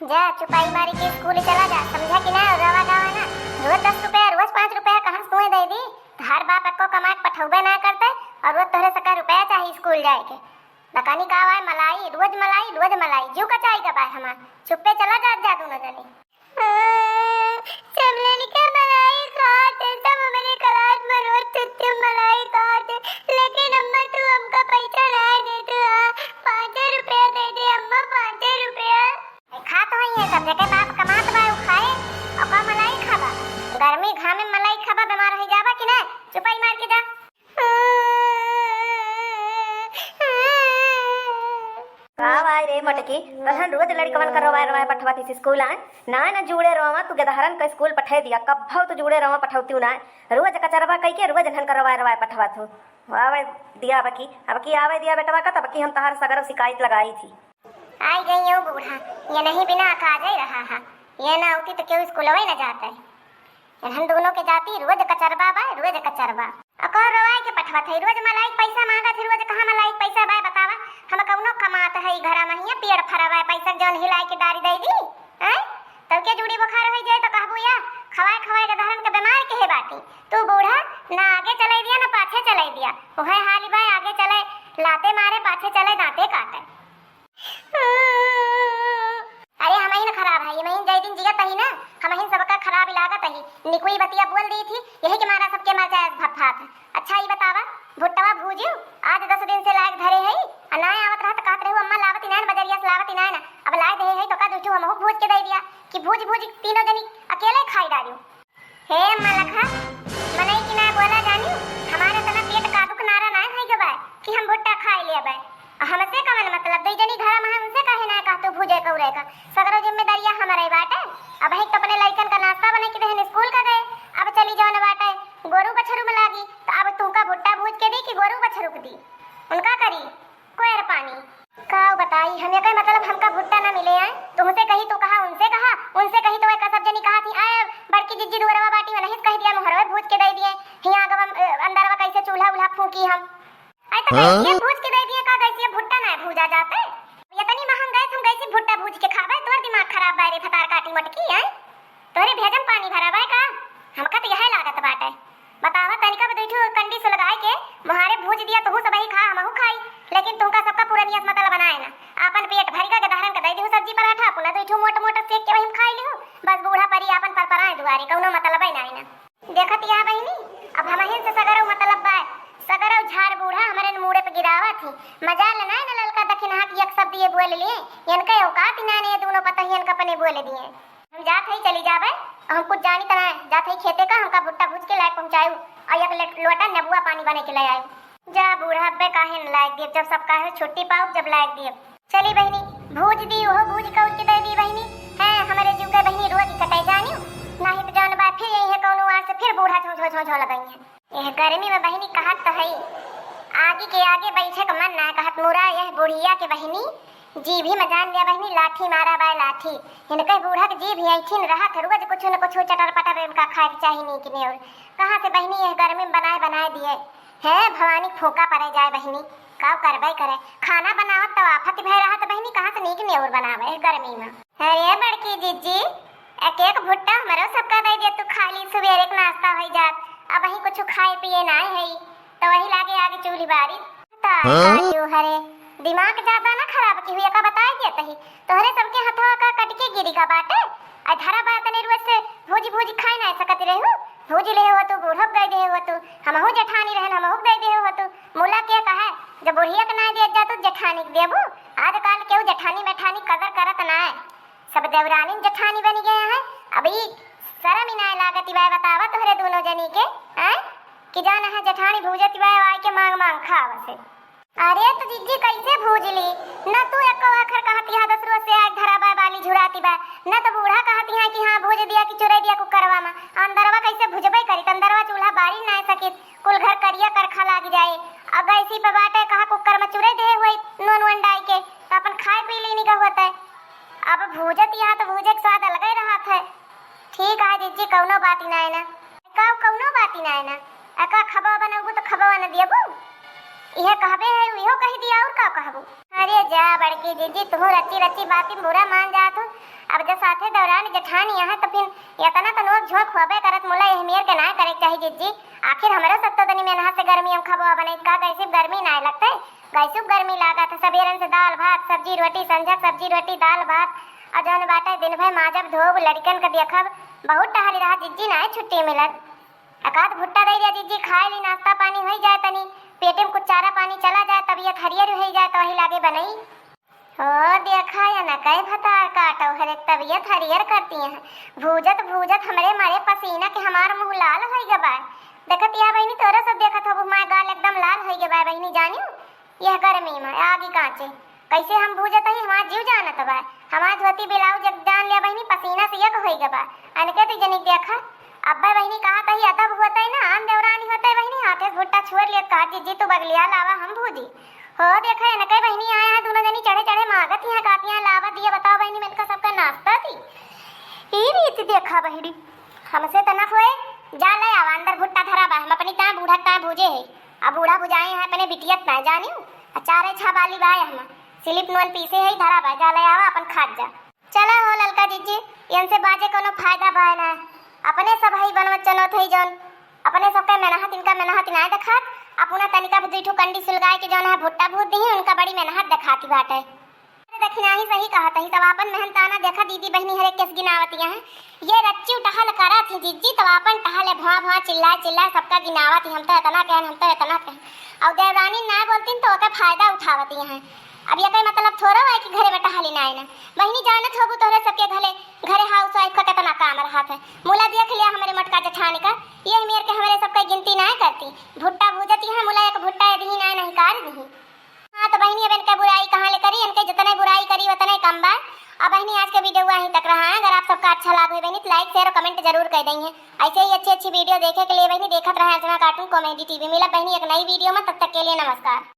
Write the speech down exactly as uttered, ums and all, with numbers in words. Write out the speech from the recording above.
जा चुपाई मारी के स्कूल चला जा, समझा कि ना? और रवा गावा ना, रोज दस रुपया, रोज पाँच रुपया कहाँ से तुहे दे दी? तोहार बाप एक्को कमाए के पठौबे ना करते, और रोज तोहरे सका रुपया चाही स्कूल जाए के। बतानी का बाय मलाई, रोज मलाई, रोज मलाई, जीव कचाई का बाय हमार। चुप्पे चला जात जा दोनों जने। सब लड़का मलाई खात है, सब हमारे क्लास में रोज तुत्तु मलाई खात है, लेकिन अम्मा तू हमका पैसा ना दे तू, हाँ, पाँच रुपया दे दे अम्मा, पाँच रुपया। ए, खात होई है सब, जेके बाप कमात बा उ खाए, और का मलाई खाबा? गर्मी घामे मलाई खाबा, बीमार हो जाबा कि ना? चुपाई मार के जा। का बाय रे मटकी, तहन रोज लड़कवन का रोवाए रोवाए पठवा थी स्कूल आए? ना ना जूड़े रोवा, तू गदहरन का स्कूल पठे दिया, कब्बो तू जूड़े रोवा पठौती ना, रोज कचरवा कई के रोज इन्हन का रोवाए रोवाए पठवा थू। आवे दिया अबकी, अबकी आवे दिया बेटवा का, तबकी हम तहार सगरो शिकायत लगाई थी। आई गई यो बूढ़ा, ये नहीं बिना काजे रहा है, ये ना होती तो क्यों स्कूलवे न जाते। हम दोनों के जाती रोज कचरबा बा, रोज कचरबा। अको रोवाई के पठवा थे, रोज मलाई के पैसा मांगा थे, रोज कहाँ मलाई के पैसा बा बतावा? हम कौनो कमात है ई घरा महिया पेड़ फरवा है, पैसा जौन हिलाई के डारी दे दी, हैं? तब के जूड़ी बुखार हो जाए तो कहबू या खवाए खवाए के धरन के बीमार के है बाटी। तू बूढ़ा ना आगे चले दिया ना पाछे चले दिया, वह हाली बा आगे चले लाते मारे पाछे चले दांते काटे। अरे हमहिन खराब है, हमहिन जय दिन जियत ही ना, हमहिन सबका खराब लागत ही। निकुई बतिया बोल दी थी, यही के मारा सबके मर जाए भफात। अच्छा ई बतावा, भुट्टवा भूजियो, आज दस दिन से लायक धरे है, आ ना आवत रहा तो कहत रहू अम्मा लावत ही ना, बजरिया से लावत ही ना, अब लाए दे है तो का दुठू हमहू भूज के दे दिया कि भूज भूज तीनों जनी अकेले खाई डालियो। हे मलखा, मनई की ना बोला जानी, हमारे तना पेट काबू के नारा ना है गवा कि हम भुट्टा खाए लेबे। आ हमसे कवन मतलब, दुई जनी घरा में है, उनसे काहे ना कहतू भूजे कौरे का? सगरो जिम्मेदारिया हमरे बाटे। अब है तो अपने लइकन का नाश्ता बने के देहन स्कूल का गए, अब चली जौन बाटे गोरू बछरू में लागी, तो अब तू का भुट्टा भूज के दी कि गोरू बछरू के दी? उनका करी कोयर पानी। का बताई हम, एकर मतलब हमका भुट्टा ना मिले आए। तुमसे कही तू कहा, उनसे कहा, उनसे कही तो एक सब जनी कहा थी, आए बड़की जिज्जी दुअरवा बाटी में नहीं कह दिया, मुहरवे भूज के दे दिए। हिया अगवा, अ, अंदरवा कैसे चूल्हा उल्हा फूकी हम। आई तो हाँ? कैसे भूज के दे दिए, का कैसे भुट्टा ना भूजा जाते? इतनी महंग गैस, हम कैसे भुट्टा भूज के खाबे? तोर दिमाग खराब बाय रे फतार काटी मटकी, हैं? तोरे भेजम पानी भरा बाय का? हमका तो यह लागत बाटे। बतावा, तनिका भी दुई ठो कंडी सुलगाए के मुहारे भूज दिया, तोहू सबही खा, हमहू खाई, लेकिन तुमका सबका पुरनिया से मतलब बनाए ना। आपन पेट भरी का गदहरन के दे दिहू सब्जी पराठा, अपना दुई ठो मोट मोट सेक के वही में खाई लिहू, बस बूढ़ा परी आपन परपराए दुआरे, कौनो मतलब ही नाई ना। देखत या बहिनी, अब हमहिन से सगरो मतलब बा, सगरो झाड़ बूढ़ा हमरे न मूड़े पे गिरावत ही। मजाल नाई न ललका दखिनहा की एक शब्द ये बोल लिए, इनके औकात ही नाई न ये दोनों पतहियन का अपने बोल दिए। हम जात हई, चली जाबे, और हम कुछ जानी त नाई, जात हई खेते का, हमका भुट्टा भूज के लाए पहुँचायू, और एक लेट-, लोटा नेबुआ पानी बने के ले आयू। जा बूढ़ा, अब्बे काहे न लायक दिए, जब सब काहे छुट्टी पाऊ, जब लायक दिए। चली बहिनी, भूज दी, ओहो भूज कौर के दे दी बहिनी। हैं, हमरे जीव के बहिनी रोज कटे जानियो, नाही तो जौन बा फिर यही है कौनो आर से फिर बूढ़ा झों झों झों झों लगई है। यह गर्मी में बहिनी कहत तो है, आगी के आगे बैठे के मन ना कहत मुरा, यह बुढ़िया के बहिनी जीभी में जान लिया बहिनी, लाठी मारा बाय लाठी। इनके बूढ़ा के जीभ ऐठिन रहत है, रोज कुछ न कुछ चटर पटर इनका खाए के चाही नीक ने। और कहाँ से बहिनी यह गर्मी में बनाए बनाए दिए? हे भवानी, फूंका परे जाए बहिनी, का करबे करे? खाना बनावत तो आफत भय रहत बहिनी, कहाँ से नीक नेउर बनावे गर्मी में? अरे बड़की जिज्जी, एक एक भुट्टा हमरो सबका दे दे, तू खाली सुबेरे के नाश्ता होई जात, अब वही कुछ खाए पिए ना है, तो वही लागे आगे चूल्ही बारी। ता हाँ? साजू हरे, दिमाग ज्यादा ना खराब की हुई, का बताए दिया तही, तोहरे सबके हथवा का कट के गिरी का बाटे, आ धरा बा तने रोज से भूजी भूजी खाए ना सकत रहू, भूजी ले हो तू, बूढ़ो के दे दे हो तू, हमहू जेठानी रहन, हमहू के दे दे हो तू। मुला के कहे, जब बुढ़िया के नाय देत जा, तू जेठानी के देबू? आजकल केहू जेठानी मेठानी कदर करत नाय, सब देवरानी जेठानी बन गए हैं। अब ई शर्म ही नाय लागत बा, बतावा तोहरे दोनों जनी के, हैं? कि जाना है जेठानी भूजत बा, आय के मांग मांग खावत है। अरे तो जिज्जी कैसे भूज ली? न तू एको आखर कहती है, दसरो से आग धरा बा, बाली झुराती बा, न तो बूढ़ा कहती है कि हाँ भूज दिया कि चुरे दिया कुकरवा में। अंदरवा कैसे भुजबे करी? अंदरवा चूल्हा बारी ना सकित, कुल घर करिया करखा लाग जाए। अब गैसी पे बाटे, कहा कुकर में चुरे दे हुए नून वून डाल के, तो अपन खाए पी लेनी का होता है। अब भूजत यहाँ तो भूजे के स्वाद अलगे रहत है। ठीक है जिज्जी, कौनो बात ही ना है ना। का कौनो बात ही ना है ना। अका खबा बनबू तो खबा न दियबू। इहे कहबे है, इहो कह दिया, और का कहबू? अरे जा बड़की जिज्जी, तुहू रची रची बाती बुरा मान जात हो। से देवरानी जेठानी यहाँ तो फिर इतना तो नोक झोंक होबे करत, मुला एह मेर के नाय करे के चाही जिज्जी। आखिर हमरो सब तो तनी मेहनत से गर्मी हम खबवा बनई, का गैसी गर्मी नाय लगते? गैसी गर्मी लागत है। सबेरन से दाल भात सब्जी रोटी, संझक सब्जी रोटी दाल भात, और जौन बाटे दिन भर माजब धोब, लड़कन के देखब, बहुत टहली रहा जिज्जी, नाय छुट्टी मिलत। एकाध भुट्टा दे दिया जिज्जी, खाए ली, नाश्ता पानी होई जाए, तनी पेटे में कुछ चारा पानी चला जाए, तबीयत हरियर होई जाए, तो वही लागे बनई। ओ देखा या न कई भतार काटो हरे, तबीयत हरियर करती हैं। भूजत भूजत हमरे मारे पसीना के हमार मुंह लाल होई गबा। देखत या बहिनी, तोरे सब देखत होबू, हमार गाल एकदम लाल होई गबा बहिनी, जानियो यह गर्मी में आगी कांचे। कैसे हम भूजत ही, हमार जीव जानत बा। हमार धोती ब्लाउज एक जान लिया बहिनी, पसीना से एक होई गबा। अनके तो जनिक देखा, अब्बे बहिनी कहा तही अदब होते ना, आन देवरानी होते बहिनी, हाथे से भुट्टा छुअर लियत कहा, "जिज्जी तू बगलिया लावा, हम भूजी।" हो देखा, इनके बहिनी आया है, दोनों जनी चढ़े चढ़े मांगत ही हैं, कहती हैं, "लावा दिया, बताओ बहिनी, मैं इनका सबका नाश्ता दी।" ई रीत देखा बहिनी, हमसे त ना होए, जा ले आवा, अंदर भुट्टा धरा बा, हम अपनी ताए बूढ़ा ताए भूजे है, अब बूढ़ा बुझाए हैं अपने बिटियत ताए, जानियो, आ चारे छह बाली बा हम, स्लिप नोन पीसे है, धरा बा, जा ले आवा, अपन खात जा। चला हो ललका जिज्जी, इनसे बाजे कोनो फायदा बा ना। अपने सब हई बनवत चनौत हई जौन, अपने सबके मेहनत इनका मेहनत नाय देखात, अपना तनिका भी दुई ठो कंडी सुलगाए के जौन है भुट्टा भूत दिही, उनका बड़ी मेहनत देखाती बाटे। अरे देखी नाही सही कहत ही, सब आपन मेहनताना देखा दीदी बहिनी हरे केस गिनावतिया हैं। ये रच्ची टहल करत ही जिज्जी, तब आपन टहल भवा भवा चिल्ला चिल्ला सबका गिनावत ही, हम तो इतना कहन, हम तो इतना कहन। और देवरानी ना बोलतीन तो ओकर फायदा उठावतिया हैं। अब ये कोई मतलब थोड़ा है कि घरे में टहली ना आए ना। बहिनी जानत होबू तोहरे सबके घरे, घरे हाउस वाइफ का कितना काम रहत है। मुला देख लिया हमरे मोटका जेठान का, ये मेर के हमरे सबके गिनती ना करती। भुट्टा भूजती है मुला, एक भुट्टा यदि ना नहीं कार दी। हाँ तो बहिनी, अब इनके बुराई कहाँ ले करी, इनके जितने बुराई करी उतने कम बा। अब बहिनी आज के वीडियो वहीं तक रहा है। अगर आप सबका अच्छा लाग हो बहिनी तो लाइक शेयर और कमेंट जरूर कर देंगे। ऐसे ही अच्छी अच्छी वीडियो देखे के लिए बहिनी देखत रहे अर्चना कार्टून कॉमेडी टीवी। मिला बहिनी एक नई वीडियो में, तब तक के लिए नमस्कार।